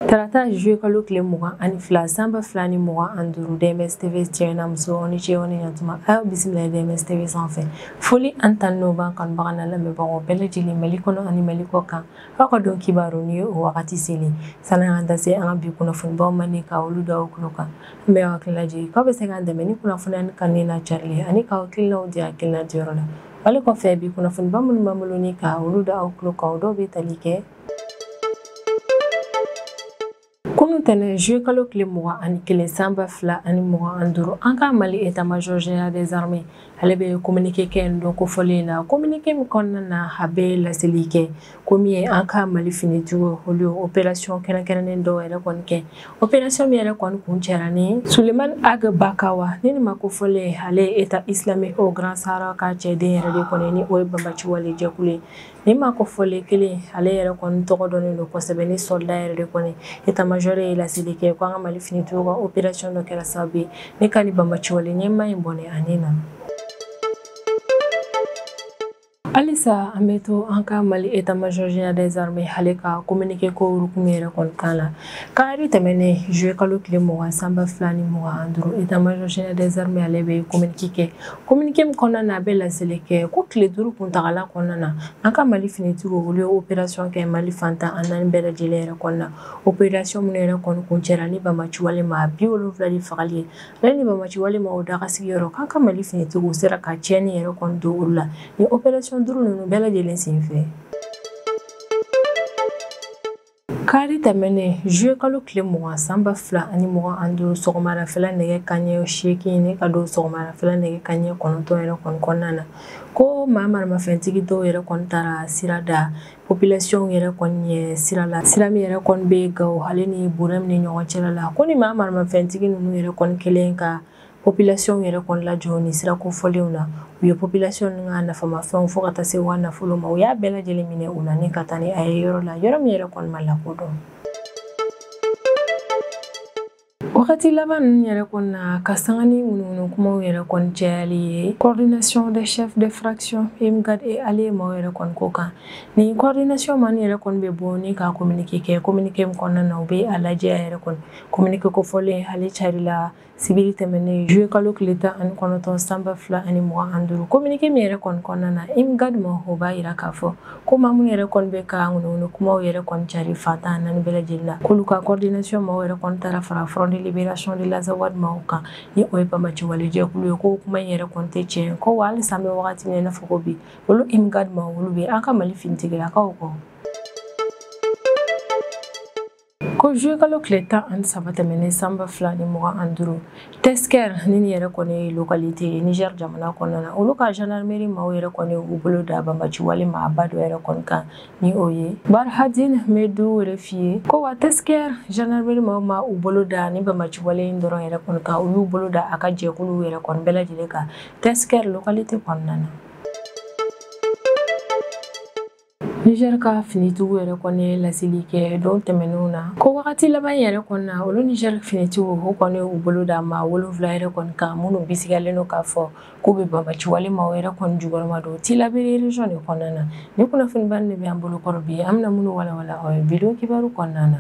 Tarata juillet kalo tile 22 san 2025 DMS TV cɛ n'a muso aw ni ce aw ni ɲantuma a y'aw bisimila DMS TV sanfɛ foli an tan n'o b'an kanubaga n'a lamɛnbagaw bɛɛ lajɛlen Mali kɔnɔ ani Mali kɔ kan aw ka don kibaru ni ye o wagati selen sani an da se an ka bi kunnafonibaw ma ni ka olu da aw tulo kan an bɛ aw hakili lajigin k'aw bɛ se k'an dɛmɛ ni kunnafoniya kanu n'a carili ani k'aw hakilinaw di hakilina diyɔrɔ la wale kɔfɛ bi kunnafoniba minnu b'an bolo ni ka olu da aw tulo kan o dɔw bɛ tali kɛ Kunu tɛnɛn juillet kalo tile 21 san 2025 an ka Mali état-major général des armées ale bɛ communiqué kɛ nin don kofɔlen in na communiqué min kɔnɔna na a bɛ laseli kɛ ko min ye an ka Mali finitigiw olu ye opération kɛrɛnkɛrɛnnen dɔw yɛrɛ kɔni kɛ opération min yɛrɛ kɔni kuncɛra ni Sulemani Ag Bakawa ni nin ma kofɔlen ale ye État islamique au Grand Sahara ka cɛden yɛrɛ de kɔni ni o ye banbaciwale jɛkulu ye Nin maa kofɔlen kelen ale yɛrɛ kɔni tɔgɔ dɔnnen don kosɛbɛ ni soldat yɛrɛ de kɔni état-major ye laseli kɛ ko an ka Mali finitigiw ka opération dɔ kɛra sababu ye ni ka nin banbaciwale ɲɛmaa in bɔnɛ a ni na. Halisa an bɛ to an ka Mali état-major général des armées ale ka communiqué ko hukumu yɛrɛ kɔni kan la kari tɛmɛnen juillet kalo tile 20 san 2025 état-major général des armées ale bɛ communiqué kɛ communiqué min kɔnɔna na a bɛ laseli kɛ ko tile 5 kuntagala kɔnɔna na an ka Mali finitigiw olu ye opération kɛ Mali fan 14 bɛɛ lajɛlen yɛrɛ kɔnɔna na opération minnu yɛrɛ kɔni kuncɛra ni banbaciwale maa 70 de fagali ye ale ni banbaciwale maaw daga sigiyɔrɔ k'an ka Mali finitigiw sera ka tiɲɛni yɛrɛ kɔni don olu la ni opération 5 ninnu bɛɛ lajɛlen senfɛ. Kari tɛmɛnen juillet kalo tile 20 san 2025 sɔgɔmadafɛla nɛgɛ kanɲɛ 8 ni ka don sɔgɔmadafɛla nɛgɛ kanɲɛ 9 yɛrɛ kɔni kɔnɔna na ko maa maramafɛntigi dɔw yɛrɛ kɔni taara sira da population yɛrɛ kɔni ye sira la sira min yɛrɛ kɔni bɛ Gawo ale ni Burɛmu ni ɲɔgɔn cɛla la ko ni maa maramafɛntigi ninnu yɛrɛ kɔni kelen ka population yɛrɛ kɔni lajɔ ni sira kofɔlenw na u ye population ninnu ka nafamafɛnw fo ka taa se u ka nafolo ma u y'a bɛɛ lajɛlen minɛ u la ni ka taa ni a ye yɔrɔ la yɔrɔ min yɛrɛ kɔni ma lakodɔn. Wagati laban ninnu yɛrɛ kɔni na ka sanga ni ŋunuŋunu kumaw yɛrɛ kɔni cayali ye coordination des chefs de fraction Imgad et alliés maaw yɛrɛ kɔni ko kan ni coordination maa yɛrɛ kɔni bɛ bɔ ni ka communiqué kɛ communiqué min kɔnɔna na u bɛ a lajɛ a yɛrɛ kɔni communiqué kofɔlen ale carila sibiri tɛmɛnen juillet kalo tile 19 san 2025 communiqué min yɛrɛ kɔni kɔnɔna na Imgad ma o b'a yira k'a fɔ ko maa minnu yɛrɛ kɔni bɛ ka ŋunuŋunu kumaw yɛrɛ kɔni cari fan 14 bɛɛ lajɛlen na k'olu ka coordination maaw yɛrɛ kɔni taara fara Front de libération de l'Azawad maaw kan ni o ye banbaciwale jɛkulu ye ko kuma in yɛrɛ kɔni tɛ tiɲɛ ko wa halisa an bɛ wagati min na i n'a fɔ ko bi olu Imgad maaw olu bɛ an ka Mali finitigilakaw kɔ. Ko juillet kalo tile 13 tɛmɛnen san 2025 Tesker ni nin yɛrɛ kɔni ye localité ye Niger jamana kɔnɔna na olu ka gendarmerie maaw yɛrɛ kɔni u bolo da banbaciwale maaba dɔ yɛrɛ kɔni kan ni o ye Barhadine Medou Refiye ko wa Tesker gendarmerie maaw ma u bolo da ni banbaciwale in dɔrɔn yɛrɛ kɔni kan u y'u bolo da a ka jɛkuluw yɛrɛ kɔni bɛɛ lajɛlen kan Tesker localité kɔnɔna na. Niger ka finitigiw yɛrɛ kɔni ye laseli kɛ don tɛmɛnenw na ko wagati laban yɛrɛ kɔni na olu Niger finitigiw o kɔni u bolo da maa 7 yɛrɛ kɔni kan minnu bisigiyalen don k'a fɔ k'u bɛ banbaciwale maaw yɛrɛ kɔni jukɔrɔma don Tillabéri région de kɔnɔna na ni kunnafoniba de bɛ an bolo kɔrɔ bi an bɛna minnu walawala aw ye bi don kibaru kɔnɔna na.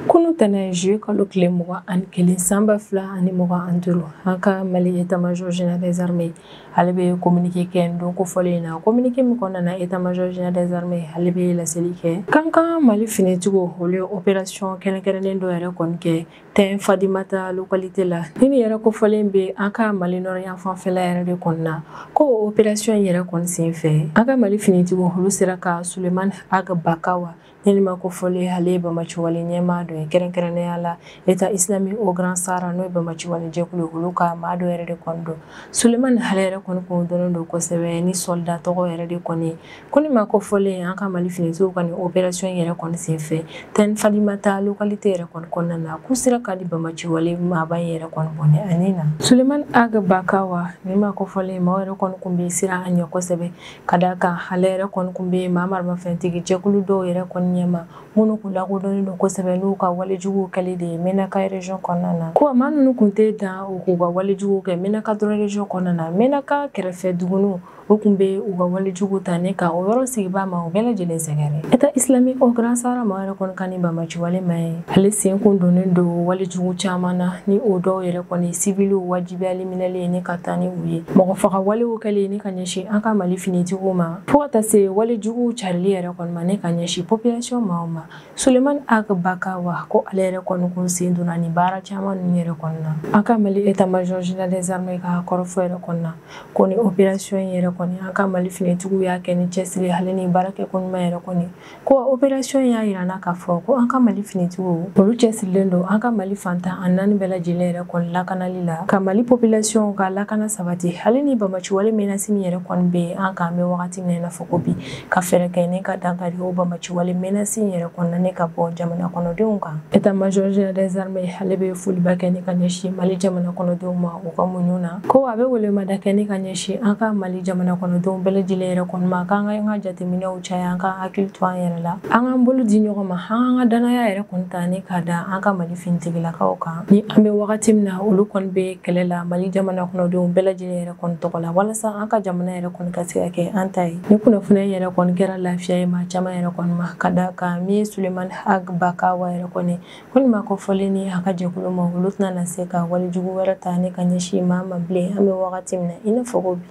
Kunu tɛnɛn juillet kalo tile 21 san 2025 an ka Mali état-major général des armées ale bɛ communiqué kɛ nin don kofɔlen in na communiqué min kɔnɔna na état-major général des armées ale bɛ laseli kɛ k'an ka Mali finitigiw olu ye opération kɛrɛnkɛrɛnnen dɔ yɛrɛ kɔni kɛ Tɛn Fadimata localité la ni nin yɛrɛ kofɔlen bɛ an ka Mali nord yan fanfɛla yɛrɛ de kɔni na ko opération in yɛrɛ kɔni senfɛ an ka Mali finitigiw olu sera ka Sulemani Ag Bakawa ni nin ma kofɔlen ale ye banbaciwale ɲɛmaa dɔ ye kɛrɛnkɛrɛnnenya la État islamique au Grand Sahara n'o ye banbaciwale jɛkulu olu ka maa dɔ yɛrɛ de kɔni don Sulemani ale yɛrɛ kɔni kun dɔnnen don kosɛbɛ ni soldat tɔgɔ yɛrɛ de kɔni ko ni maa kofɔlen an ka Mali finitigiw ka nin opération yɛrɛ kɔni senfɛ Tɛn Fadimata localité yɛrɛ kɔni kɔnɔna na k'u sera ka nin banbaciwale maaba in yɛrɛ kɔni bɔnɛ a ni na. Sulemani Ag Bakawa ni maa kofɔlen maaw yɛrɛ kɔni kun bɛ siran a ɲɛ kosɛbɛ ka d'a kan ale yɛrɛ kɔni kun bɛ maa maramafɛntigi jɛkulu dɔw yɛrɛ kɔni kɔni ɲɛma minnu kun lakodɔnnen don kosɛbɛ n'u ka walejuguw kɛli de ye Menaka région kɔnɔna na. Ko maa ninnu kun tɛ dan u k'u ka walejuguw kɛ Menaka dɔrɔn région kɔnɔna na, Menaka kɛrɛfɛ duguniw o kun bɛ u ka walejugu ta ne ka o yɔrɔ sigibaa ma o bɛɛ lajɛlen sɛgɛrɛ. État islamique au Grand Sahara maa yɛrɛ kɔni ka ni bamaciwale ma ye, ale sen kun donnen don walejugu caman na, ni o dɔw yɛrɛ kɔni sibiliw wajibiyali minɛli ye ne ka taa ni u ye, mɔgɔ faga walew kɛlen ne ka ɲɛsin an ka Mali finitigiw ma, fo ka taa se walejugu carili yɛrɛ kɔni ma ne ka ɲɛsin population maaw ma. Sulemani Ag Bakawa ko ale yɛrɛ kɔni kun sen donna ni baara caman ninnu yɛrɛ kɔni na. An ka Mali état-major général des armées ka kɔrɔfɔ yɛrɛ kɔni na ko ni opération yɛrɛ kɔni an ka Mali finitigiw y'a kɛ ni cɛsiri hali ni baara kɛ ko ɲuman yɛrɛ kɔni, ko opération y'a yira n na k'a fɔ ko an ka Mali finitigiw olu cɛsirilen don an ka Mali fantan a naani bɛɛ lajɛlen yɛrɛ kɔni lakanali la, ka Mali population ka lakana sabati hali ni bamaciwale menace min yɛrɛ kɔni bɛ an kan bɛ wagati min na i n'a fɔ ko bi, ka fɛɛrɛ kɛ ne ka dankari o bamaciwale menace in yɛrɛ kɔni na ne ka bɔ jamana kɔnɔdenw kan. État-major général des armées ale bɛ foliba kɛ ne ka ɲɛsin Mali jamana kɔnɔdenw ma u ka muɲu na, ko a bɛ welemada kɛ ne ka ɲɛsin an ka Mali jamana kɔnɔdenw bɛɛ lajɛlen yɛrɛ kɔni ma, k'an ka jateminɛw caya, an ka hakili to an yɛrɛ la, an k'an bolo di ɲɔgɔn ma, an ka danaya yɛrɛ kɔni ta ne ka da an ka Mali finitigilakaw kan. Ni an bɛ wagati min na olu kɔni bɛ kɛlɛ la Mali jamana kɔnɔdenw bɛɛ lajɛlen yɛrɛ kɔni tɔgɔ la, walasa an ka jamana yɛrɛ kɔni ka se ka kɛ an ta ye. Ni kunnafoniya yɛrɛ kɔni kɛra lafiya ye maa caman yɛrɛ kɔni ma, ka da kan min ye Sulemani Ag Bakawa yɛrɛ kɔni ko nin ma kofɔlen ni a ka jɛkulu ma, olu tɛna na se ka walejugu wɛrɛ ta ne ka ɲɛsin maa ma bilen an bɛ wagati min na i n'a fɔ ko bi.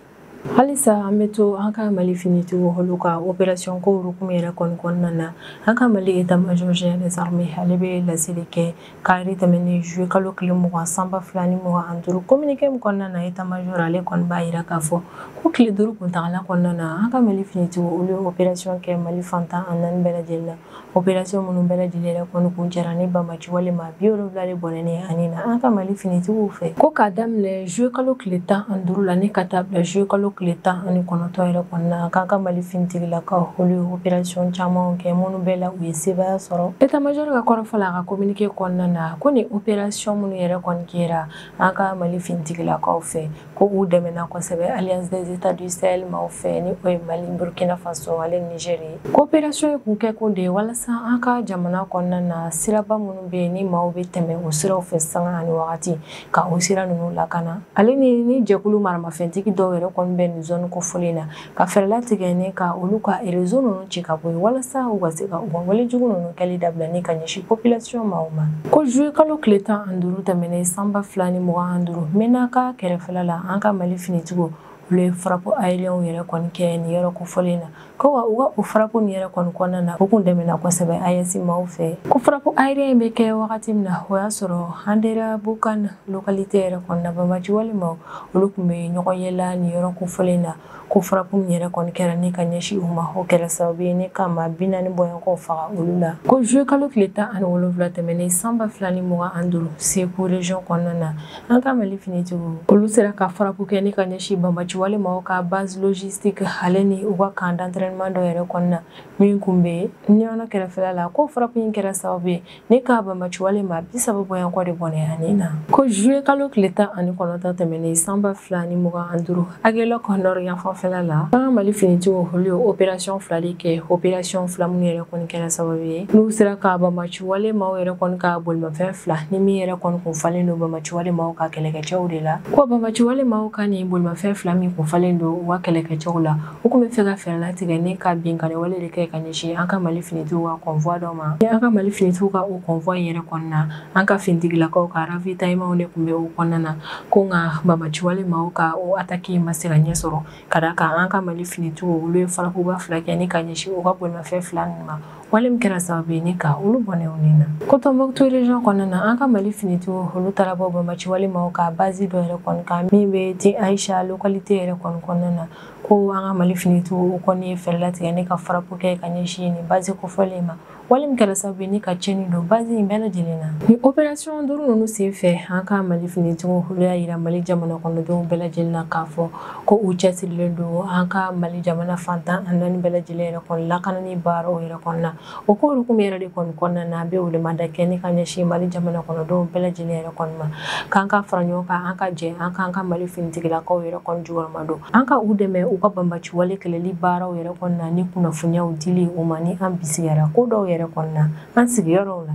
Halisa an bɛ to an ka Mali finitigiw olu ka opération ko hukumu yɛrɛ kɔni kɔnɔna na, an ka Mali état-major général des armées ale bɛ laseli kɛ kari tɛmɛnen juillet kalo tile 20 san 2025 communiqué min kɔnɔna na, état-major ale kɔni b'a yira k'a fɔ ko tile 5 kuntagala kɔnɔna na an ka Mali finitigiw olu ye opération kɛ Mali fantan a naani bɛɛ lajɛlen na, opération minnu bɛɛ lajɛlen yɛrɛ kɔni kun cɛra ni bamaciwale maa 70 de bɔnɛnen ani na an ka Mali finitigiw fɛ. Ko k'a daminɛ juillet kalo tile 15 la ne ka taa bila juillet kalo tile 19 yɛrɛ kɔni na, k'an ka Mali finitigilakaw olu ye opération caman kɛ minnu bɛɛ la u ye sebaaya sɔrɔ. État-major ka kɔrɔfɔ la a ka communiqué kɔnɔna na, ko ni opération minnu yɛrɛ kɔni kɛra an ka Mali finitigilakaw fɛ, ko u dɛmɛna kosɛbɛ Alliance des États du Sahel maaw fɛ, ni o ye Mali, Burkina Faso ale Niger ye. Ko opération in kun kɛ kun de ye walasa an ka jamana kɔnɔna na siraba minnu bɛ yen ni maaw bɛ tɛmɛ o siraw fɛ sanga ani wagati, ka o sira ninnu lakana, ale ni jɛkulu maramafɛntigi dɔw yɛrɛ kɔni bɛ nin zone kofɔlen na, ka fɛɛrɛ latigɛ ne ka olu ka réseau ninnu ci ka bɔ yen walasa u ka se ka u ka walejugu ninnu kɛli dabila ne ka ɲɛsin population maaw ma. Ko juillet kalo tile 15 tɛmɛnen san 2025 Menaka kɛrɛfɛla la, an ka Mali finitigiw olu ye frappe aérien yɛrɛ kɔni kɛ nin yɔrɔ kofɔlen na, ko wa u ka o frappe nin yɛrɛ kɔni kɔnɔna na u kun dɛmɛna kosɛbɛ AES maaw fɛ. Ko frappe aérien bɛ kɛ wagati min na, o y'a sɔrɔ Anderamboukane localité yɛrɛ kɔni na, bamaciwale maaw olu kun bɛ ɲɔgɔn yɛlɛ nin yɔrɔ kofɔlen na. Ko frappe min yɛrɛ kɔni kɛra ne ka ɲɛsin u ma, o kɛra sababu ye ne ka maa 40 bɔɲɔgɔnw faga olu la. Ko juillet kalo tile 17 tɛmɛnen san 2025 Segu région kɔnɔna na, an ka Mali finitigiw olu sera ka frappe kɛ ne ka ɲɛsin bamaciwale maaw ka base logistique ale ni u ka camp d'entraînement dɔ yɛrɛ kɔnɔna na min kun bɛ Ɲɔnɔ kɛrɛfɛla la. Ko frappe in kɛra sababu ye ne ka bamaciwale maa 30 bɔɲɔgɔn de bɔnɛ ani na. Ko juillet kalo tile 19 tɛmɛnen san 2025 Aguelhok nord yanfanfɛla la, an ka Mali finitigiw olu ye opération fila de kɛ, opération fila minnu yɛrɛ kɔni kɛra sababu ye n'u sera ka bamaciwale maaw yɛrɛ kɔni ka bolimafɛn fila ni min yɛrɛ kɔni kun falen don bamaciwale maaw ka kɛlɛkɛcɛw de la. Ko bamaciwale maaw ka nin bolimafɛn fila min kun falen don u ka kɛlɛkɛcɛw la, u kun bɛ fɛ ka fɛɛrɛ latigɛ ne ka binkanni wale de kɛ ka ɲɛsin an ka Mali finitigiw ka convoi dɔ ma. Ni an ka Mali finitigiw ka o convoi in yɛrɛ kɔnɔna na, an ka finitigilakaw ka ravitaillement de kun bɛ o kɔnɔna na. Ko nka bamaciwale maaw ka o attaque in ma se ka ɲɛ sɔrɔ, ka d'a kan an ka Mali finitigiw olu ye frappe ba fila kɛ ni ka ɲɛsin u ka bolimafɛn fila ninnu ma, wale min kɛra sababu ye ni ka olu bɔnɛ u ni na. Ko Tombouctou région kɔnɔna na, an ka Mali finitigiw olu taara bɔ bamaciwale maaw ka base dɔ yɛrɛ kɔni kan min bɛ Tin Aïcha localité yɛrɛ kɔni kɔnɔna na. Ko an ka Mali finitigiw kɔni ye fɛɛrɛ latigɛ ne ka frappe kɛ ka ɲɛsin nin base kofɔlen ma, wale min kɛra sababu ye ni ka tiɲɛni don base in bɛɛ lajɛlen na. Ni opération 5 ninnu sen fɛ, an ka Mali finitigiw olu y'a yira Mali jamana kɔnɔdenw bɛɛ lajɛlen na k'a fɔ ko u cɛsirilen don an ka Mali jamana fantan a naani bɛɛ lajɛlen yɛrɛ kɔni lakanani baaraw yɛrɛ kɔnɔna na. O ko hukumu yɛrɛ de kɔni kɔnɔna na, an bɛ welemada kɛ ni ka ɲɛsin Mali jamana kɔnɔdenw bɛɛ lajɛlen yɛrɛ kɔni ma, k'an ka fara ɲɔgɔn kan, an ka jɛ an k'an ka Mali finitigilakaw yɛrɛ kɔni jukɔrɔma don, an ka u dɛmɛ u ka banbaci wale kɛlɛli baaraw yɛrɛ kɔni na ni kunnafoniyaw dili u ma ni an bisigiyara ko dɔw yɛrɛ kɔni na an sigiyɔrɔw la.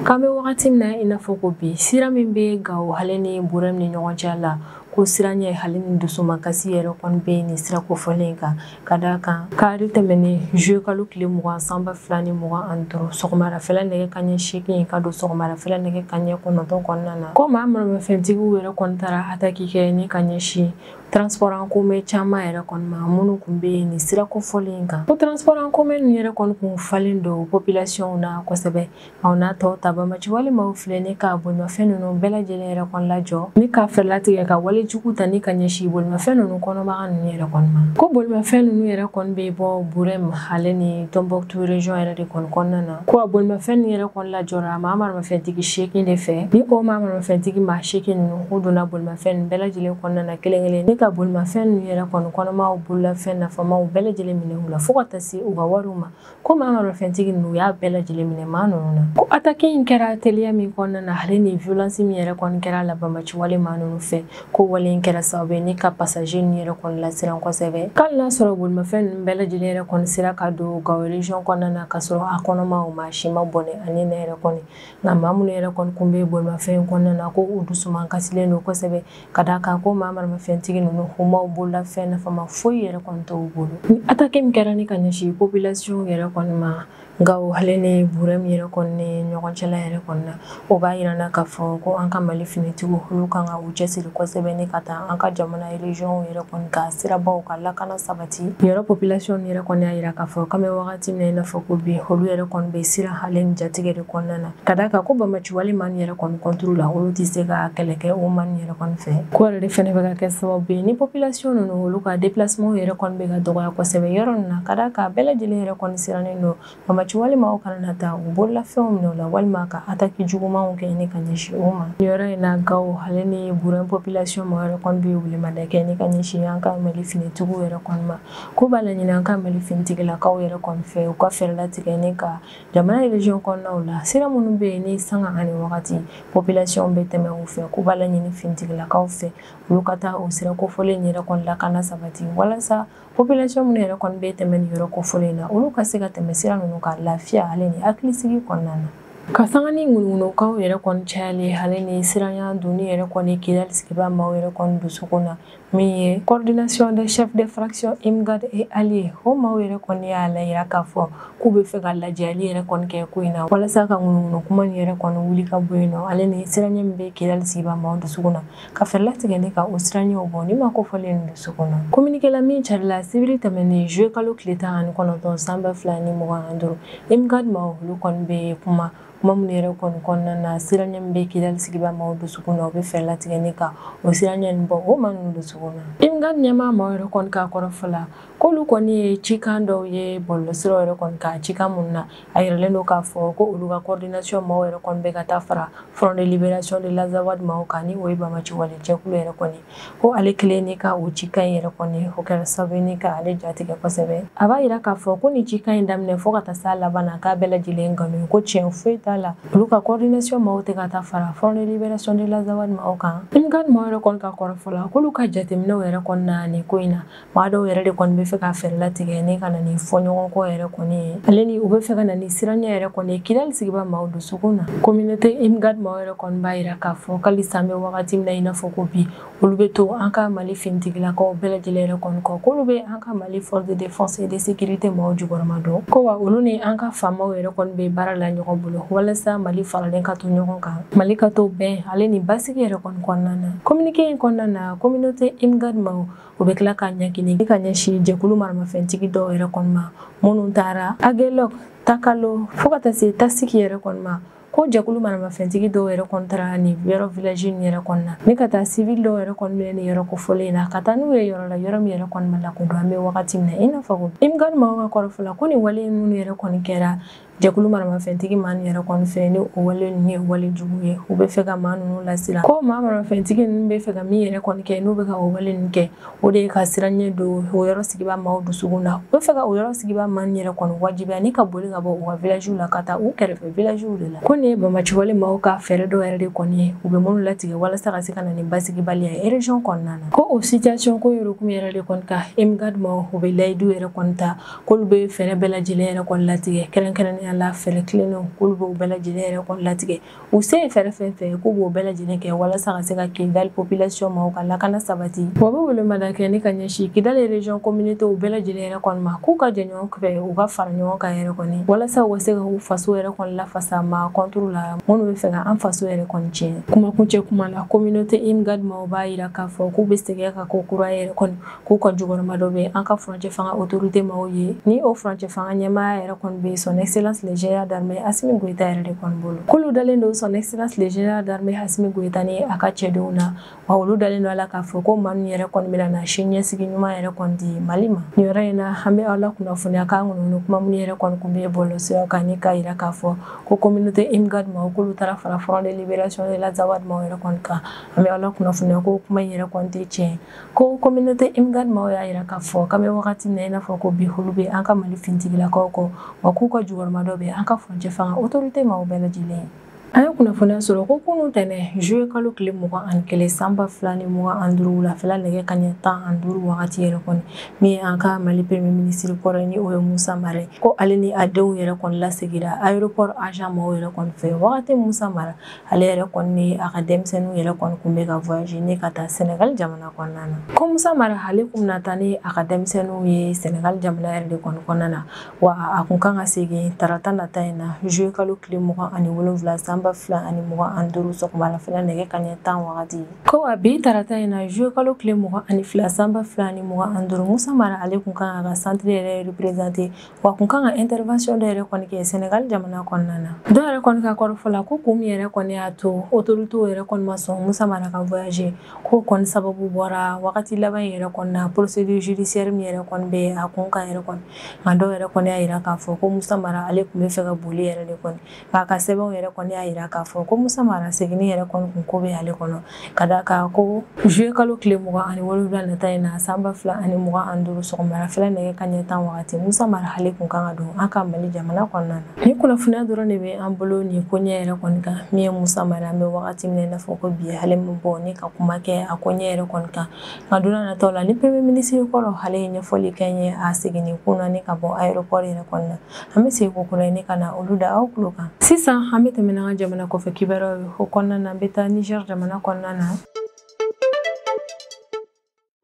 K'an bɛ wagati min na i n'a fɔ ko bi, sira min bɛ Gawo ale ni Burɛm ni ɲɔgɔn cɛ la, ko siranɲɛ ale ni dusumakasi yɛrɛ kɔni bɛ nin sira kofɔlen kan, ka d'a kan kari tɛmɛnen juillet kalo tile 20 san 2025 sɔgɔmadafɛla nɛgɛ kanɲɛ 8 ka don sɔgɔmadafɛla nɛgɛ kanɲɛ 9 kɔnɔna na, ko maa maramafɛntigiw yɛrɛ kɔni taara ataki kɛ ni ka ɲɛsin transport en commun caman yɛrɛ kɔni ma minnu tun bɛ nin sira kofɔlen kan. Ko transport en commun ninnu yɛrɛ kɔni kun falen don population na kosɛbɛ. Aw n'a tɔw ta banbaci wale maaw filɛ ni ka bolimafɛn ninnu bɛɛ lajɛlen yɛrɛ kɔni lajɔ ni ka fɛɛrɛ latigɛ ka wale jugu ta ni ka ɲɛsin bolimafɛn ninnu kɔnɔbaga ninnu yɛrɛ kɔni ma. Ko bolimafɛn ninnu yɛrɛ kɔni bɛ bɔ Burɛm ale ni Tombouctou région yɛrɛ de kɔni kɔnɔna na. Ko a bolimafɛn ninnu yɛrɛ kɔni lajɔra maa maramafɛntigi 8 de fɛ, ni o maa maramafɛntigi maa 8 ninnu k'u donna bolimafɛn ninnu bɛɛ lajɛlen kɔnɔna na kelen kelen ni ka bolimafɛn ninnu yɛrɛ kɔni kɔnɔmaw bololafɛn nafamaw bɛɛ lajɛlen minɛ u la fo ka taa se u ka wariw ma. Ko maa maramafɛntigi ninnu y'a bɛɛ lajɛlen minɛ maa ninnu na. Ko attaque in kɛra teliya min kɔnɔna na ale ni violence min yɛrɛ kɔni kɛra la banbaci wale maa ninnu fɛ, ko wale in kɛra sababu ye ni ka passager ninnu yɛrɛ kɔni lasiran kosɛbɛ. K'ale n'a sɔrɔ bolimafɛn ninnu bɛɛ lajɛlen yɛrɛ kɔni sera ka don Gawo région kɔnɔna na k'a sɔrɔ a kɔnɔmaw maa si ma bɔnɛ ani ne yɛrɛ kɔni. Nka maa minnu yɛrɛ kɔni kun bɛ bolimafɛn in kɔnɔna na, ko u dusuman kasilen don kosɛbɛ, ka d'a kan ko maa maramafɛntigi ninnu u m'aw bololafɛn nafama foyi yɛrɛ kɔni t'u bolo. Ni attaque min kɛra ni ka ɲɛsin population yɛrɛ kɔni ma Gawo ale ni Burɛm yɛrɛ kɔni ni ɲɔgɔn cɛla yɛrɛ kɔni na, o b'a yira na k'a fɔ ko an ka Mali finitigiw olu kan ka u cɛsiri kosɛbɛ ni ka taa an ka jamana région yɛrɛ kɔni ka sirabaw ka lakana sabati. Yɔrɔ population yɛrɛ kɔni y'a yira k'a fɔ k'an bɛ wagati min na i n'a fɔ ko bi, olu yɛrɛ kɔni bɛ siran ale ni jatigɛ de kɔnɔna na, ka d'a kan ko banbaci wale maa yɛrɛ kɔni contre la, olu tɛ se ka kɛlɛ kɛ o maa yɛrɛ kɔni fɛ. Ko yɛrɛ de fɛnɛ bɛ ka kɛ sababu ye ni population ninnu olu ka déplacement yɛrɛ kɔni bɛ ka dɔgɔya kosɛbɛ yɔrɔ ninnu na, ka d'a kan bɛɛ lajɛlen yɛrɛ kɔni sirannen don banbaci wale maaw kana na taa u bololafɛnw minɛ u la walima ka attaque jugumanw kɛ ni ka ɲɛsin o ma. Yɔrɔ in na Gawo ale ni Burɛm population maaw yɛrɛ kɔni bɛ welemada kɛ ni ka ɲɛsin an ka Mali finitigiw yɛrɛ kɔni ma, k'u b'a laɲini an ka Mali finitigilakaw yɛrɛ kɔni fɛ u ka fɛɛrɛ latigɛ ni ka jamana région kɔnɔnaw la sira minnu bɛ yen ni sanga ani wagati population bɛ tɛmɛ u fɛ, k'u b'a laɲini finitigilakaw fɛ olu ka taa o sira kofɔlen yɛrɛ kɔni lakana sabati walasa population minnu yɛrɛ kɔni bɛ tɛmɛ nin yɔrɔ kofɔlen na, olu ka se ka tɛmɛ sira ninnu ka lafiya ale ni hakilisigi kɔnɔna na. Ka sanga ni ŋunuŋunukanw yɛrɛ kɔni cayalen ale ni siranya donni yɛrɛ kɔni Kidali sigibaa maaw yɛrɛ kɔni dusukun na, min ye coordination des chefs de fraction Imgad et alliés, o maaw yɛrɛ kɔni y'a layira k'a fɔ k'u bɛ fɛ ka lajɛli yɛrɛ kɔni kɛ ko in na walasa ka ŋunuŋunu kuma in yɛrɛ kɔni wuli ka bɔ yen nɔ, ale ni siranɲɛ min bɛ Kidali sigibaa maaw dusukun na, ka fɛɛrɛ latigɛ ni ka o siranɲɛw bɔ ni ma kofɔlen dusukun na. Communiqué la min carila sibiri tɛmɛnen juillet kalo tile 19 san 2025, Imgad maaw olu kɔni bɛ kuma minnu yɛrɛ kɔni kɔnɔna na siranɲɛ min bɛ Kidali sigibaa maaw dusukun na, o bɛ fɛɛrɛ latigɛ ni ka o siranɲɛ nin bɔ o maa ninnu dusukun na. Imgad ɲɛmaa maaw yɛrɛ kɔni ka kɔrɔfɔ la, k'olu kɔni ye cikan dɔw ye bɔlɔlɔsiraw yɛrɛ kɔni kan, cikan minnu na a yiralen don k'a fɔ ko olu ka coordination maaw yɛrɛ kɔni bɛ ka taa fara Front de libération de l'Azawad maaw kan, ni o ye banbaci wale jɛkulu yɛrɛ kɔni, ko ale kelen ni ka o cikan in yɛrɛ kɔni o kɛra sababu ye ni ka ale jatigɛ kosɛbɛ. A b'a yira k'a fɔ ko nin cikan in daminɛ fo ka taa s'a laban na, k'a bɛɛ lajɛlen nkalon ye, ko tiɲɛ foyi t'a la, olu ka coordination maaw tɛ ka taa fara Front de libération de l'Azawad maaw kan. Imgad maaw yɛrɛ kɔni ka kɔrɔfɔ la, k'olu ka jateminɛw yɛrɛ kɔni na nin ko in na, maa dɔw yɛrɛ de kɔni bɛ fɛ ka fɛɛrɛ latigɛ ni ka na ni fɔɲɔgɔnkɔ yɛrɛ kɔni ye, ale ni u bɛ fɛ ka na ni siranɲɛ yɛrɛ kɔni ye Kidali sigibaa maaw dusukun na. Communauté Imgad maaw yɛrɛ kɔni b'a yira k'a fɔ k'alisa an bɛ wagati min na i n'a fɔ ko bi, olu bɛ to an ka Mali finitigilakaw bɛɛ lajɛlen yɛrɛ kɔni kɔ, k'olu bɛ an ka Mali force de défense et de sécurité maaw jukɔrɔma don, ko wa olu ni an ka faamaw yɛrɛ kɔni bɛ baara la ɲɔgɔn bolo walasa Mali faralen ka to ɲɔgɔn kan, Mali ka to bɛn ale ni basigi yɛrɛ kɔni kɔnɔna na. Communiqué in kɔnɔna na, communauté Imgad maaw o bɛ tila ka ɲagini ka ɲɛsin jɛkulu maramafɛntigi dɔw yɛrɛ kɔni ma minnu taara Aguelhok, Takalo fo ka taa se Tasiki yɛrɛ kɔni ma, Ko jɛkulu maramafɛntigi dɔw yɛrɛ kɔni taara nin yɔrɔ village in yɛrɛ kɔni na ni ka taa civil dɔw yɛrɛ kɔni minɛ nin yɔrɔ kofɔlen in na ka taa n'u ye yɔrɔ la yɔrɔ min yɛrɛ kɔni ma lakodɔn an bɛ wagati min na i n'a fɔ ko Imgad maaw ka kɔrɔfɔ la ko nin wale minnu yɛrɛ kɔni kɛra jɛkulu maramafɛntigi maa ninnu yɛrɛ kɔni fɛ ni o wale ninnu ye wale jugu ye u bɛ fɛ ka maa ninnu lasiran ko maa maramafɛntigi ninnu bɛ fɛ ka min yɛrɛ kɔni kɛ n'u bɛ ka o wale ninnu kɛ o de ye ka siran ɲɛ don o yɔrɔ sigibaa maaw dusukun na u bɛ fɛ ka o yɔrɔ sigibaa maa ninnu yɛrɛ kɔni wajibiya ni ka boli ka bɔ u ka village la ka taa u kɛrɛfɛ village de la ko nin ye banbaanciwale maaw ka fɛɛrɛ dɔw yɛrɛ de kɔni ye u bɛ minnu latigɛ walasa ka se ka na ni basigibaliya ye région kɔnɔna na ko o situation ko yɛrɛ kun yɛrɛ de kɔni ka Imgad maaw u bɛ layidu yɛrɛ kɔni ta k'olu bɛ fɛɛrɛ bɛɛ lajɛlen yɛrɛ kɔni latigɛ kɛrɛnkɛrɛnnenya la fɛɛrɛ tilennenw k'olu b'o bɛɛ lajɛlen yɛrɛ kɔni latigɛ u se ye fɛɛrɛ fɛn fɛn k'u b'o bɛɛ lajɛlen kɛ walasa ka se ka Kidali population maaw ka lakana sabati wa bɛ welemada kɛ ni ka ɲɛsin Kidali région communauté bɛɛ lajɛlen yɛrɛ kɔni ma k'u ka jɛ ɲɔgɔn fɛ u ka fara ɲɔgɔn kan yɛrɛ kɔni walasa u ka se ka u faso yɛrɛ kɔni lafasa maa contre la minnu bɛ fɛ ka an faso yɛrɛ kɔni tiɲɛ kumakuncɛ kuma la communauté Imgad maaw b'a yira k'a fɔ k'u bɛ segin ka ko kura yɛrɛ kɔni k'u ka jukɔrɔma dɔ bɛ an ka furancɛ fanga autorité maaw ye ni o furancɛ fanga ɲɛmaaya yɛrɛ kɔni bɛ son excellence le général d'armée Assimi Goïta yɛrɛ de kɔni bolo k'olu dalen don son excellence le général d'armée Assimi Goïta ni a ka cɛdenw na wa olu dalen don a la k'a fɔ ko maa ninnu yɛrɛ kɔni bɛna na sini ɲɛsigi ɲuman yɛrɛ kɔni di Mali ma nin yɔrɔ in na an bɛ aw la kunnafoniya k'an kɔni kuma minnu yɛrɛ kɔni kun bɛ bɔlɔlɔsiraw kan ni k'a yira k'a fɔ ko communauté Imgad maaw k'olu taara fara Front de libération de l'Azawad maaw yɛrɛ kɔni kan an bɛ aw la kunnafoniya ko kuma in yɛrɛ kɔni tɛ tiɲɛ ko communauté Imgad maaw y'a yira k'a fɔ k'an bɛ wagati min na i n'a fɔ ko bi olu bɛ an ka Mali finitigilakaw kɔ wa k'u ka jukɔrɔma dɔ bɛ an ka furancɛ fanga autorité maaw bɛɛ lajɛlen an ye kunnafoniya sɔrɔ ko kunun tɛnɛ juillet kalo tile 21 san 2025 wulafɛla nɛgɛ kanɲɛ 15 wagati yɛrɛ kɔni min ye an ka Mali premier ministre kɔrɔ ni o ye Musa Mara ko ale ni a denw yɛrɛ kɔni lasegira aéroport agent maaw yɛrɛ kɔni fɛ wagati Musa Mara ale yɛrɛ kɔni ni a ka denmisɛnninw yɛrɛ kɔni kun bɛ ka voyager ni ka taa Senegal jamana kɔnɔna na ko Musa Mara ale kun bɛna taa ni a ka denmisɛnninw ye Senegal jamana yɛrɛ de kɔni kɔnɔna na wa a kun kan ka segin tarata nata in na juillet kalo tile 27 san 2025 sɔgɔmadafɛla nɛgɛ kanɲɛ 10 wagati ko wa bi tarata in na juillet kalo tile 22 san 2025 Musa Mara ale kun kan ka centre yɛrɛ représenter wa kun kan ka intervention dɔ yɛrɛ kɔni kɛ Senegal jamana kɔnɔna na dɔw yɛrɛ kɔni ka kɔrɔfɔ la ko kun min yɛrɛ kɔni y'a to autorité yɛrɛ kɔni ma sɔn Musa Mara ka voyager ko kɔni sababu bɔra wagati laban yɛrɛ kɔni na procédure judiciaire min yɛrɛ kɔni bɛ a kun kan yɛrɛ kɔni nka dɔw yɛrɛ kɔni y'a yira k'a fɔ ko Musa Mara ale kun bɛ fɛ ka boli yɛrɛ de kɔni k'a ka sɛbɛnw yɛrɛ kɔni y'a yira k'a fɔ ko Musa Mara seginni yɛrɛ kɔni kun ko bɛ ale kɔnɔ ka d'a kan ko juillet kalo tile 27 nata in na san 2025 sɔgɔmadafɛla nɛgɛ kanɲɛ 10 wagati Musa Mara ale kun kan ka don an ka Mali jamana kɔnɔna na ni kunnafoniya dɔrɔn de bɛ an bolo nin ko ɲɛ yɛrɛ kɔni kan min ye Musa Mara an bɛ wagati min na i n'a fɔ ko bi ale ma bɔ ni ka kuma kɛ a ko ɲɛ yɛrɛ kɔni kan nka don nataw la ni premier ministre kɔrɔ ale ye ɲɛfɔli kɛ n ye a seginni kun na ni ka bɔ aéroport yɛrɛ kɔni na an bɛ segin ko kura ni ka na olu da aw tulo kan sisan an bɛ tɛmɛ n'an ka jamana kɔfɛ kibaruyaw ye o kɔnɔna na an bɛ taa Niger jamana kɔnɔna na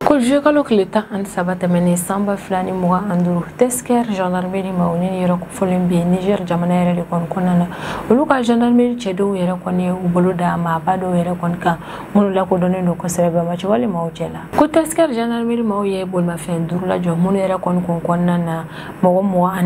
ko juillet kalo tile 13 tɛmɛnen san 2025 Tesker gendarmerie maaw ni yɔrɔ kofɔlen bɛ Niger jamana yɛrɛ de kɔni kɔnɔna na olu ka gendarmerie cɛdenw yɛrɛ kɔni ye u bolo da maaba dɔw yɛrɛ kɔni kan minnu lakodɔnnen don kosɛbɛ banbaanci wale maaw cɛ la ko Tesker gendarmerie maaw ye bolimafɛn 5 lajɔ minnu yɛrɛ kɔni kun kɔnɔna na mɔgɔ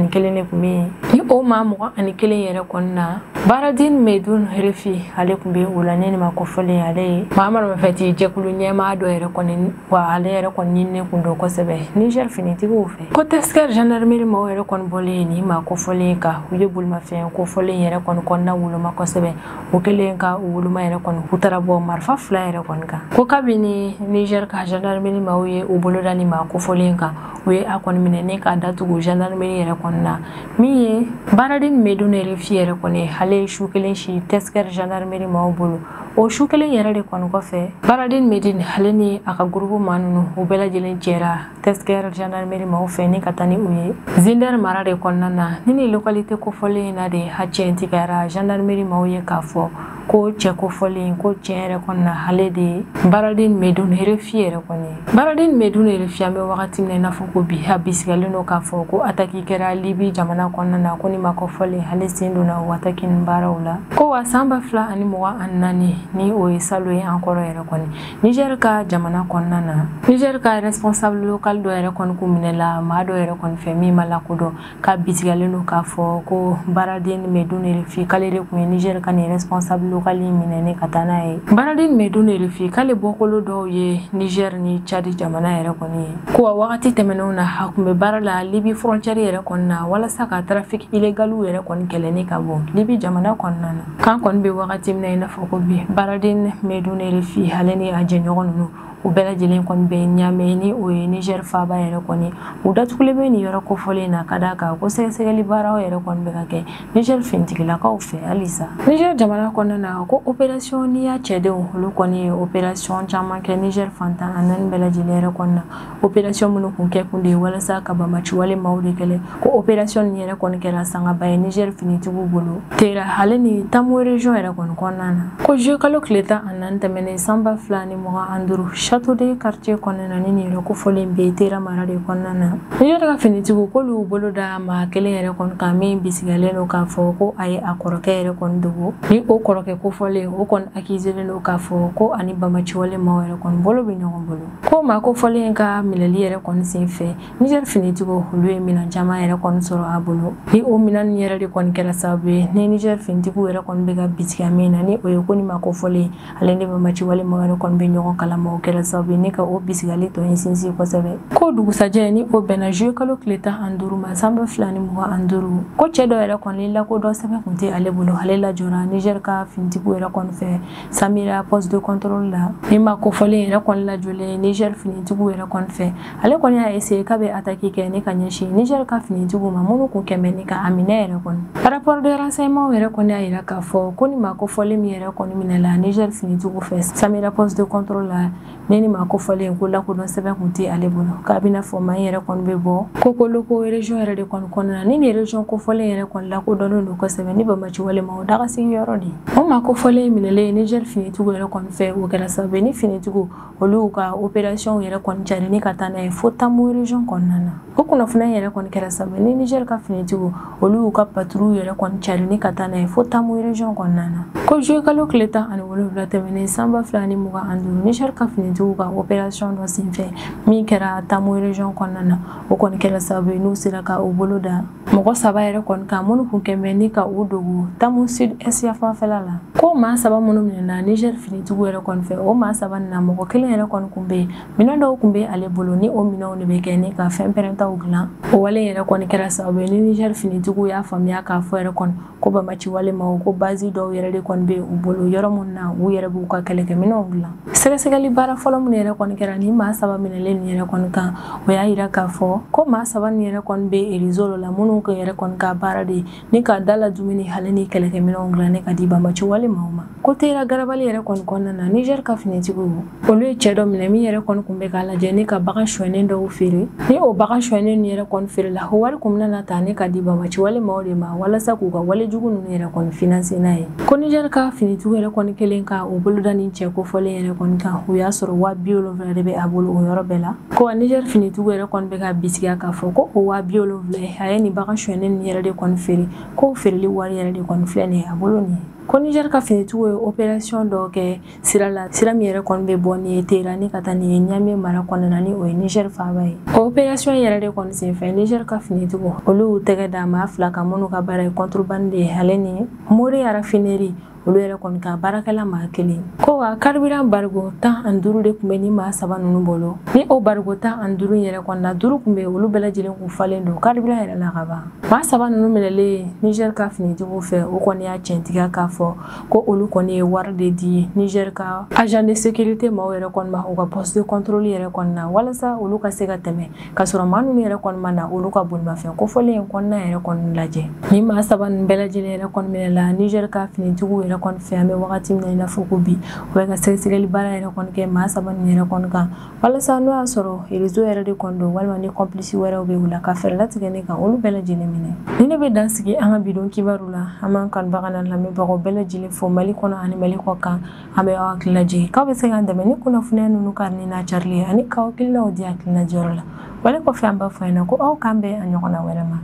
21 de kun bɛ yen ni o maa 21 yɛrɛ kɔni na Baradin Medun Refi ale kun bɛ o la ni nin ma kofɔlen ale ye maa maramafɛntigi jɛkulu ɲɛmaa dɔ yɛrɛ kɔni wa ale yɛrɛ kɔni ɲininen kun don kosɛbɛ Niger finitigiw fɛ ko Tesker gendarmerie maaw yɛrɛ kɔni bɔlen nin maa kofɔlen kan u ye bolimafɛn kofɔlen yɛrɛ kɔni kɔnɔna woloma kosɛbɛ o kɛlen ka u woloma yɛrɛ kɔni u taara bɔ marifa 2 yɛrɛ kɔni kan ko kabini Niger ka gendarmerie maaw ye u bolo da nin maa kofɔlen kan u ye a kɔni minɛ ni k'a datugu gendarmerie yɛrɛ kɔni na min ye Baradin Medun Refi yɛrɛ kɔni ale ye su kelen si Tesker gendarmerie maaw bolo o su kelen yɛrɛ de kɔni kɔfɛ Baradin Medun ale ni a ka groupe maa ninnu u bɛɛ lajɛlen jɛra Tesker gendarmerie maaw fɛ ni ka taa ni u ye Zinder mara de kɔnɔna na ni ni localité kofɔlen in na de a tiɲɛ tigɛra gendarmerie maaw ye k'a fɔ ko cɛ kofɔlen ko tiɲɛ yɛrɛ kɔni na ale de ye Baradin Medun Refi yɛrɛ kɔni Baradin Medun Refi an bɛ wagati min na i n'a fɔ ko bi a bisigalen don k'a fɔ ko attaque kɛra Libi jamana kɔnɔna na ko ni ma kofɔlen ale sen donna o attaque nin baaraw la ko wa san 2024 ni o ye salon ye an kɔrɔ yɛrɛ kɔni Niger ka jamana kɔnɔna na. Niger ka responsable local dɔ yɛrɛ kɔni kun minɛla maa dɔ yɛrɛ kɔni fɛ min ma lakodɔn, ka bisigalen don k'a fɔ ko Baradine Medoune Rfi k'ale de kun ye Niger ka nin responsable local in minɛ ni ka taa n'a ye. Baradine Medoune Rfi k'ale bɔkolo dɔw ye Niger ni Tchad jamana yɛrɛ kɔni ye. Ko a wagati tɛmɛnenw na a kun bɛ baara la Libye frontière yɛrɛ kɔni na walasa ka trafic illégal yɛrɛ kɔni kɛlɛ ni ka bɔ Libye jamana kɔnɔna na. K'an kɔni bɛ wagati min na i n'a fɔ ko bi, Baradine Medoune Rfi ale ni a jɛɲɔgɔn ninnu u bɛɛ lajɛlen kɔni bɛ Niamey ni o ye Niger faaba yɛrɛ kɔni, u datugulen bɛ nin yɔrɔ kofɔlen na ka d'a kan ko sɛgɛsɛgɛli baaraw yɛrɛ kɔni bɛ ka kɛ Niger finitigilakaw fɛ halisa. Niger jamana kɔnɔna na, ko opération Niya cɛdenw olu kɔni ye opération caman kɛ Niger fantan a naani bɛɛ lajɛlen yɛrɛ kɔni na. Opération minnu kun kɛ kun de ye walasa ka bamaciwale maaw de kɛlɛ. Ko opération nin yɛrɛ kɔni kɛra sangaba ye Niger finitigiw bolo Tera ale ni Tamu région yɛrɛ kɔni kɔnɔna na. Ko juillet kalo tile 14 tɛmɛnen san 2025, Château de quartier kɔnɔna na ni nin yɔrɔ kofɔlen bɛ Tera mara de kɔnɔna na. Niger ka finitigiw k'olu bolo da maa kelen yɛrɛ kɔni kan min bisigalen don k'a fɔ ko a ye a kɔrɔkɛ yɛrɛ kɔni dogo. Ni o kɔrɔkɛ kofɔlen o kɔni accusé don k'a fɔ ko ani bamaciwale maaw yɛrɛ kɔni bolo bɛ ɲɔgɔn bolo. Ko maa kofɔlen ka minɛli yɛrɛ kɔni senfɛ, Niger finitigiw olu ye minɛn caman yɛrɛ kɔni sɔrɔ a bolo. Ni o minɛn yɛrɛ de kɔni kɛra sababu ye ni Niger finitigiw yɛrɛ kɔni bɛ ka bisigiya min na, ni o ye ko ni maa kofɔlen ale ni bamaciwale maaw yɛrɛ kɔni bɛ ɲɔgɔn kalama, o kɛra sababu ye ni ka o bisigali tɔ in sinsin kosɛbɛ. Ko dugusajɛ ni o bɛnna juillet kalo tile 15 ma san 2025, ko cɛ dɔ yɛrɛ kɔni lakodɔn sɛbɛn kun tɛ ale bolo, ale lajɔra Niger ka finitigiw yɛrɛ kɔni fɛ Samira poste de contrôle la. Ni maa kofɔlen yɛrɛ kɔni lajɔlen Niger finitigiw yɛrɛ kɔni fɛ, ale kɔni y'a essayer k'a bɛ attaque kɛ ni ka ɲɛsin Niger ka finitigiw ma minnu kun kɛmɛ ni ka a minɛ yɛrɛ kɔni. Rapport de renseignement yɛrɛ kɔni y'a yira k'a fɔ ko ni maa kofɔlen min yɛrɛ kɔni minɛla Niger finitigiw fɛ Samira poste de contrôle la, ni maa kofɔlen ko lakodɔn sɛbɛn kun tɛ ale bolo, k'a bɛna fɔ maa in yɛrɛ kɔni bɛ bɔ Kokoloko région yɛrɛ de kɔni kɔnɔna na. Ni nin région kofɔlen yɛrɛ kɔni lakodɔnnen don kosɛbɛ ni bamaciwale ma o daga sigi yɔrɔ de. O maa kofɔlen minɛlen Niger finitigiw yɛrɛ kɔni fɛ, o kɛra sababu ye ni finitigiw olu ka opération yɛrɛ kɔni cari ni ka taa n'a ye fo Tamu région kɔnɔna na. O kunnafoniya yɛrɛ kɔni kɛra sababu ye ni Niger ka finitigiw olu y'u ka patrouille yɛrɛ kɔni cari ni ka taa n'a ye fo Tamu région kɔnɔna na. Ko juillet kalo tile 17 tɛmɛnen san 2025, Niger ka finitigiw ka opération dɔ senfɛ min kɛra Tamu région kɔnɔna na, o kɔni kɛra sababu ye n'u sera ka u bolo da mɔgɔ saba yɛrɛ kɔni kan minnu kun kɛmɛ ni ka u dogo Tamu sud est fanfɛla la. Ko maa saba minnu minɛna Niger finitigiw yɛrɛ kɔni fɛ, o maa saba nin na mɔgɔ kelen yɛrɛ kɔni kun bɛ yen, minɛn dɔw kun bɛ ale bolo ni o minɛnw de bɛ kɛ ni ka fɛn pɛrɛntaw dilan. O wale yɛrɛ kɔni kɛra sababu ye ni Niger finitigiw y'a faamuya k'a fɔ yɛrɛ kɔni ko bamaciwale maaw ko base dɔw yɛrɛ de kɔni bɛ u bolo yɔrɔ mun na u yɛrɛ b'u ka kɛlɛkɛminɛnw dilan. Sɛgɛsɛgɛli baara fɔlɔ minnu yɛrɛ kɔni kɛra ni maa saba minɛlen nin yɛrɛ kɔni kan, o y'a yira k'a fɔ ko maa saba nin yɛrɛ kɔni bɛ réseau dɔ la minnu yɛrɛ kɔni ka baara de ni ka da la dumuni hali ni kɛlɛkɛminɛnw dilan ne ka di bamaciwale maaw ma. Ko Tera garabali yɛrɛ kɔni kɔnɔna na, Niger ka finitigiw olu ye cɛ dɔ minɛ min yɛrɛ kɔni kun bɛ k'a lajɛ ni ka bagan sonyɛnen dɔw feere. Ni o bagan sonyɛnen ninnu yɛrɛ kɔni feere la, o wari kun bɛna ta ne ka di bamaciwale maaw de ma walasa k'u ka wale jugu ninnu yɛrɛ kɔni financer n'a ye. Ko Niger ka finitigiw yɛrɛ kɔni kelen ka u bolo da nin cɛ kofɔlen yɛrɛ kɔni kan, u y'a sɔrɔ 70,000 de bɛ a bolo o yɔrɔ bɛɛ la. Ko Niger finitigiw yɛrɛ kɔni bɛ ka bisigiya k'a fɔ ko o 70,000 a ye nin bagan sonyɛnen ninnu yɛrɛ de kɔni feere, k'o feereli wari yɛrɛ de kɔni filɛ nin ye a bolo nin ye. Ko Niger ka finitigiw ye opération dɔ kɛ sira la, sira min yɛrɛ kɔni bɛ bɔ ni ye Tera ni ka taa ni ye Niamey mara kɔnɔna na ni o ye Niger faaba ye. O opération yɛrɛ de kɔni senfɛ, Niger ka finitigiw olu y'u tɛgɛ da maa fila kan minnu ka baara ye contrebande ye, ale ni Mori raffinerie olu yɛrɛ kɔni ka baarakɛla maa kelen. Ko wa carburant barigo 15 de kun bɛ ni maa saba ninnu bolo. Ni o barigo 15 yɛrɛ kɔni na, 5 kun bɛ olu bɛɛ lajɛlen kun falen don carburant yɛrɛ la ka ban. Maa saba ninnu minɛlen Niger ka finitigiw fɛ, o kɔni y'a tiɲɛtigiya k'a fɔ ko olu kɔni ye wari de di Niger ka agent de sécurité maaw yɛrɛ kɔni ma u ka poste de contrôle yɛrɛ kɔni na walasa olu ka se ka tɛmɛ ka sɔrɔ maa ninnu yɛrɛ kɔni ma na olu ka bolimafɛn kofɔlen in kɔnɔna yɛrɛ kɔni lajɛ. Ni maa saba ninnu bɛɛ lajɛlen yɛrɛ kɔni minɛla Niger ka finitigiw yɛrɛ kɔni fɛ, an bɛ wagati min na i n'a fɔ ko bi, u bɛ ka sɛgɛsɛgɛli baara yɛrɛ kɔni kɛ maa saba ninnu yɛrɛ kɔni kan walasa n'o y'a sɔrɔ réseau yɛrɛ de kɔni don walima ni complice wɛrɛw bɛ u la ka fɛɛrɛ latigɛ ne kan olu bɛɛ lajɛlen minɛ. Ni ne bɛ dan sigi an ka bidon kibaru la, an b'an kanubaga n'an lamɛnbagaw bɛɛ lajɛlen fo Mali kɔnɔ ani Mali kɔ kan. An bɛ aw hakili lajigin k'aw bɛ se k'an dɛmɛ ni kunnafoniya ninnu karili n'a carili ye ani k'aw hakilinaw di hakilina jɔyɔrɔ la. Wale kɔfɛ an b'a fɔ ɲɛna ko aw k'an bɛn a ɲɔgɔnna wɛrɛ ma.